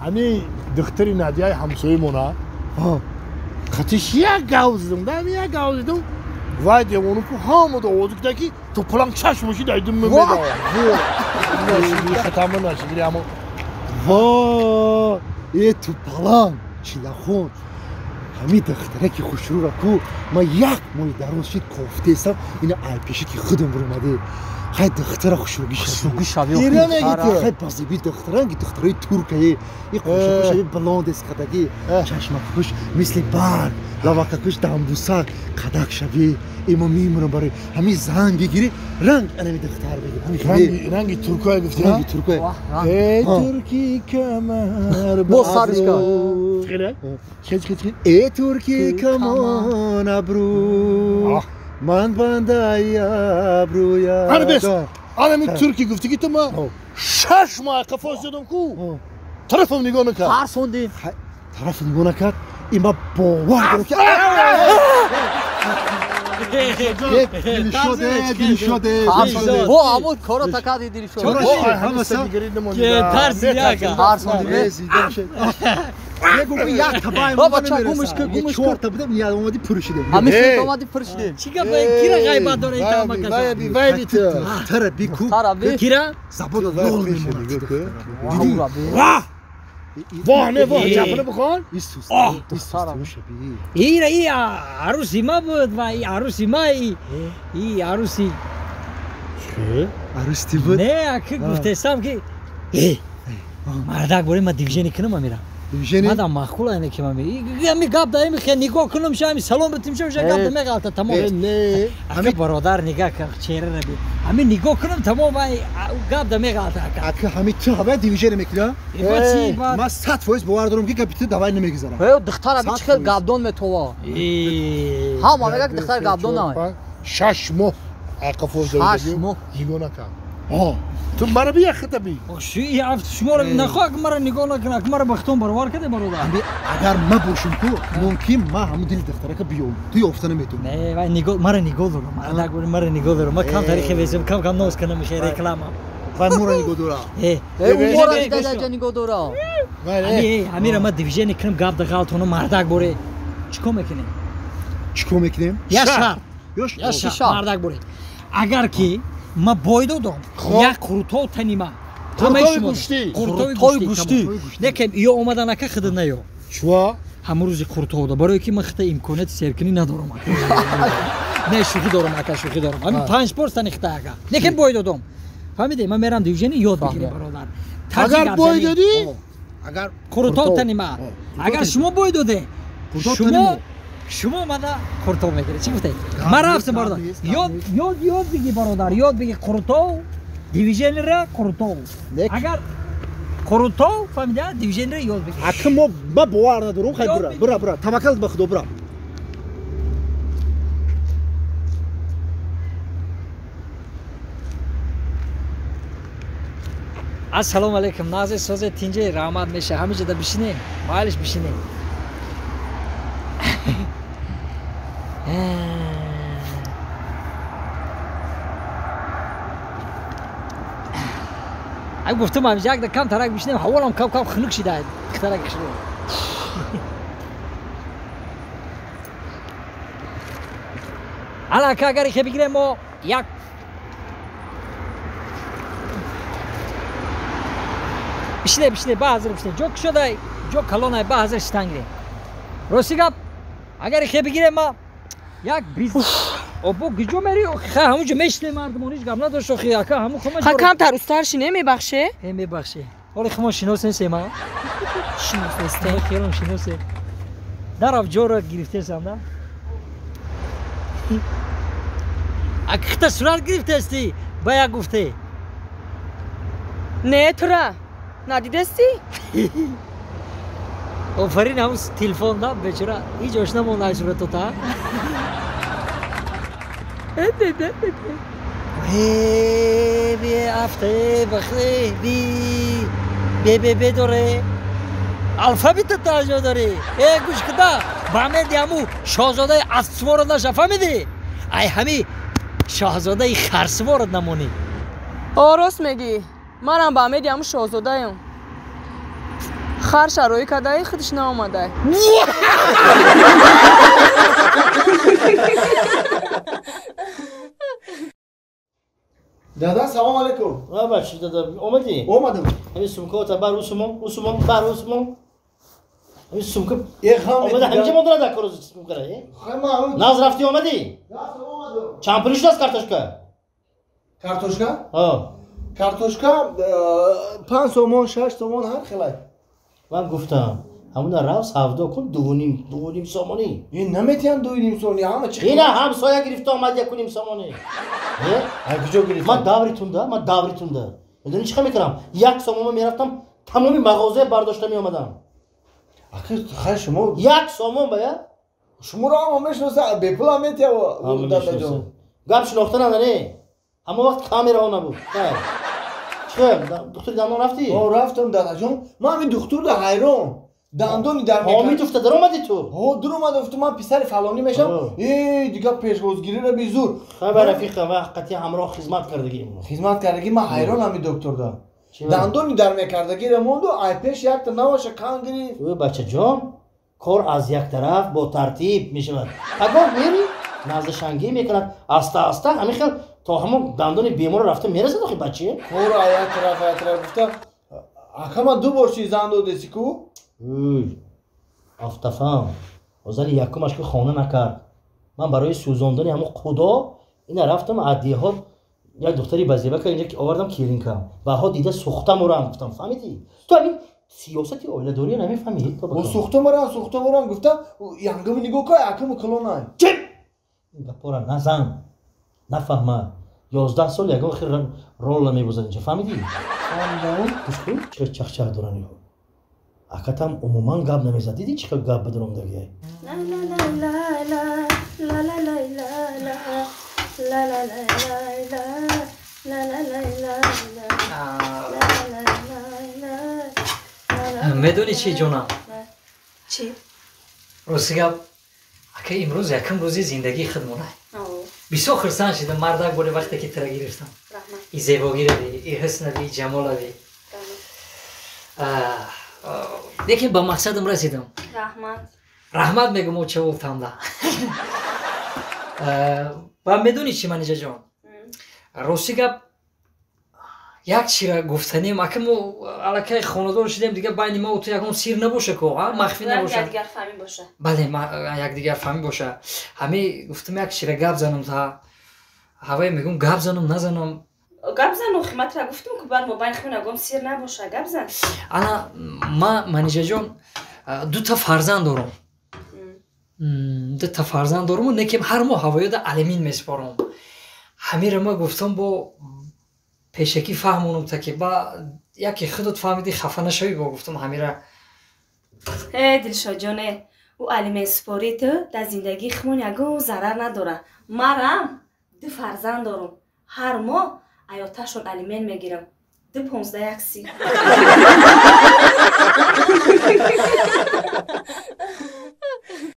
Ҳами духтари Надияи ҳамсоямона қатиш як гав зидум, да як гав зидум. Вай девону ку ҳамада овоз кида ки ту пуланг чашмоши дайдум мемеда. Хатама нашигири амо. Во, э ту паланг, чилахон. Ҳами духтараки хушрӯра ку ман як моҳи дароз шид кофтесам, ина айпеши ки худам буромаде. Хай духтара хушрӯгӣ шавӣ. Ира мегӣ хай базиби духтаранги духтарои туркае. И қошақошави блондес қадаги, чашмаккуш мисли барг, лавакакуш дамбусак, қадак шавӣ. Имо мемурам барои ҳами занг бигирӣ, ранг анами духтар бигир. Ранги туркое гуфтӣ? Ранги туркое. Эй турки камар. Бо саришка. Эй турки камон абру. Ман бандаи абрӯя. Ана бес. Анами турки гуфтӣ ки ту ма 6 моҳ қафо зидам ку. Тарафам нигоҳ накард. Тарсондӣ. Тараф нигоҳ накард. Има бовар дорам ки дилшоде. Во амуд коро такади дилшоде. Тарсондӣ. Мегум як табай бача гумш ку гумш ку. Чорта будем я омади пур шидем. Ҳамин шид омади пур шидем. Чӣ гап кира ғайбат дора ин тамака? Вай би вай би ту. Тара би ку. Тара би. Кира? Забон лол мемонад. Диди. Ваҳ! Воҳ не воҳ ҷафона бихон. Исус. Ира и аруси ма буд ва и аруси ма и аруси. Чӣ? Аруси ти буд? Не, аки гуфтесам ки мардак боре ма дивижени кунам амира. Движение? Мадам махкула ине ки мами. Ами гап даими хе нигоҳ кунам ша ами салом битим ша гап меғалта тамом. Не. Ами бародар нигоҳ кар чеҳра раби. Ами нигоҳ кунам тамом ай гап да меғалта ака. Ака ҳами ту ҳава движение мекунӣ? Э Ма 100% бовар дорам ки гапи ту давай намегузарам. Э духтара би чӣ хел гапдон метова. Ҳама мегӯяд ки духтар гапдон на. 6 моҳ ақафо 6 моҳ. Нигоҳ накард. Ту мара би яхта би. Шуморо нахоҳ мара нигоҳ накунад, мара бахтон баровар каде бародар. Агар ма бошам ку, мумкин ма ҳамун дили духтарака биём. Ту ёфта наметавонӣ. Не, вай нигоҳ мара нигоҳ дорам. Мардак мара нигоҳ дорам. Ма кам таърихи везем, кам кам ноз кунам хе реклама. Вай мора нигоҳ дора. Э, мора дадаҷа нигоҳ дора. Ами, амира ма движение кунам гап да ғалтоно мардак боре. Чӣ кор мекунем? Чӣ кор мекунем? Я шарт. Я шарт. Мардак боре. Агар ки ма бой додам, як қурутов танима. Қурутови гӯштӣ. Қурутови гӯштӣ. Лекин ё омадан ака хида наё. Чуа? Ҳамун рӯзи қурутов да, барое ки ман хита имконияти серкунӣ надорам. Не, шӯхӣ дорам ака, шӯхӣ дорам. Ҳамин 5 бор тани хита ака. Лекин бой додам. Фаҳмидӣ? Ман мерам дивижени ёд бигирем бародар. Агар бой додӣ, агар қурутов танима. Агар шумо бой доде, шумо мана қурутов мегиред. Чӣ гуфтед? Ман рафтам бародар. Ёд ёд ёд биги бародар, ёд биги қурутов, дивиженера қурутов. Агар қурутов фаҳмида, дивиженера ёд биги. Ака мо ма бовар надорам, хай бура, бура, бура. Таваккал ба Худо бура. Ассалому алайкум. Назе созе тинҷе раҳмат меша. Ҳамиҷа да бишинем. Майлиш бишинем. Ай гуфтам ҳамиҷа як да кам тарак бишинем, ҳаволам кам кам хунук шида. Тарак шида. Ана ака агар ихе бигирем мо як бишине бишине ба ҳазир бишине. Ҷо кушодай, ҷо калонай ба ҳазир шитан гирем. Рости гап агар ихе бигирем ма як биз обо гиҷо мери ха ҳамунҷо мешинем мардумон ҳеҷ гап надошт охи ака ҳамун хума ха камтар устар шине мебахше? Э мебахше. Ҳоле хумо шинос нестем а? Шинос нестем. Хелом шиносе. Дарав ҷоро гирифтесам да? Ака хита сурат гирифтести ба як гуфте. Не тура надидести? Офарин ҳамун телефон да бечора ҳеҷ ошна монда суратота. Э бе афте бахе би бе бе бе доре. Алфабита таҷо дорӣ. Э гӯш кида ба меди ҳаму шоҳзодаи аспсуворо наша фаҳмидӣ? Ай ҳами шоҳзодаи харсуворо намонӣ. О рост мегӣ. Манам ба меди ҳаму шоҳзодаем. Хар шарои кадаи худш наомадай. Дада, салом алейкум. Ва бачи дада, омадӣ? Омадам. Ҳамин сумкаота бар усумон, усумон, бар усумон. Ҳамин сумка омада ҳаминҷа монда дар кор сумкара, э? Наз рафтӣ омадӣ? Чанд пул шудааст картошка? Картошка? Ҳа. Картошка 5 сомон, 6 сомон ҳар хелай. Ман гуфтам, ҳамуна рав савдо кун 2.5 сомонӣ. Ин наметиҳанд 2.5 сомонӣ, ҳама чи Ина ҳамсоя гирифта омад 1.5 сомонӣ. Э? Ай куҷо гирифта? Ман даври тунда, ман даври тунда. Медонӣ чӣ мекардам? 1 сомон мерафтам, тамоми мағоза бардошта меомадам. Аки хай шумо 1 сомон ба я? Шуморо ҳама мешиносад, бепул ҳам метиҳад дадаҷон. Гап шинохта надорӣ. Ҳамон вақт камераҳо набуд. Чӣ, духтури дандон рафтӣ? О, рафтам дадаҷон. Ман ҳамин духтурда ҳайрон. Дандони дар ҳомид уфта даромадӣ ту? Ҳо, дуромада уфта, ман писари фалонӣ мешам. Э, дигар пешвозгириро безур. Хай ба рафиқа, ва қатъи ҳамроҳ хизмат кардагӣ. Хизмат кардагӣ, ман ҳайрон ҳамин докторда. Дандони дар мекардагиро монду, ай пеш якта наваша кан гирифт. Ӯ бачаҷон, кор аз як тараф бо тартиб мешавад. Агар мери, наздашангӣ мекунад, аста аста ҳамин хел то ҳамон дандони беморро рафта мерасад охи бача. Кор аз як тараф, як тараф гуфта, ака ман ду бор чи зан додеси ку? Ӯй, афтафам, зани якумаш ки хона накард. Ман барои сӯзондани ҳамон худо ина рафтам аз деҳот як духтари базебака инҷа ки овардам келинкам. Ваҳо дида сӯхта мурам гуфтам, фаҳмидӣ? Ту ҳамин сиёсати оиладориро намефаҳмӣ? Сӯхта мурам, сӯхта мурам гуфта, янгами нигоҳ кун, акаму калонай. Чип! Ин гапора назан, нафаҳма. 11 сол ягон хел ролла мебозад инҷа, фаҳмидӣ? Гӯш кун, чӣ чахчах доранд инҳо. Акатам умуман гап намезад. Дидӣ чӣ хел гап бадоромдагиай? Медонӣ чӣ, ҷонам? Чӣ? Рости гап, ака имрӯз якум рӯзи зиндагии худмона. Бисёр хурсанд шидам, мардак боли вақте ки тира гирифтам. И зебогирави, и ҳуснави, и ҷамолави. Лекин ба мақсадам расидам. Раҳмат. Раҳмат мегӯм очаволтамда. Ва медонӣ чӣ, Манижаҷон? Рости гап, як чира гуфтанем, ака мо аллакай хонадор шудем, дигар байни ма ту ягон сир набоша ко, махфӣ набоша. Якдигарфаҳмӣ боша. Бале, якдигарфаҳмӣ боша. Ҳами гуфтам як чира гап занам, та ҳавае мегӯм гап занам, назанам. Гап зан, охи матра гуфтам ку баъд мо байни худмон ягон сир набоша, гап зан. Ана ма Манижаҷон дута фарзанд дорам. Дута фарзанд дорам, некем ҳар моҳ ҳавоёда алимин месупорам. Ҳамира ма гуфтам бо пешакӣ фаҳмонам, та ки ба яке худат фаҳмидӣ, хафа нашавӣ, бо гуфтам ҳамира. Э, Дилшодҷоне, ӯ алиментсупории ту дар зиндагии худмон ягон зарар надорад. Марам ду фарзанд дорам, ҳар моҳ аёташон алимент мегирам. 2.15 1.30.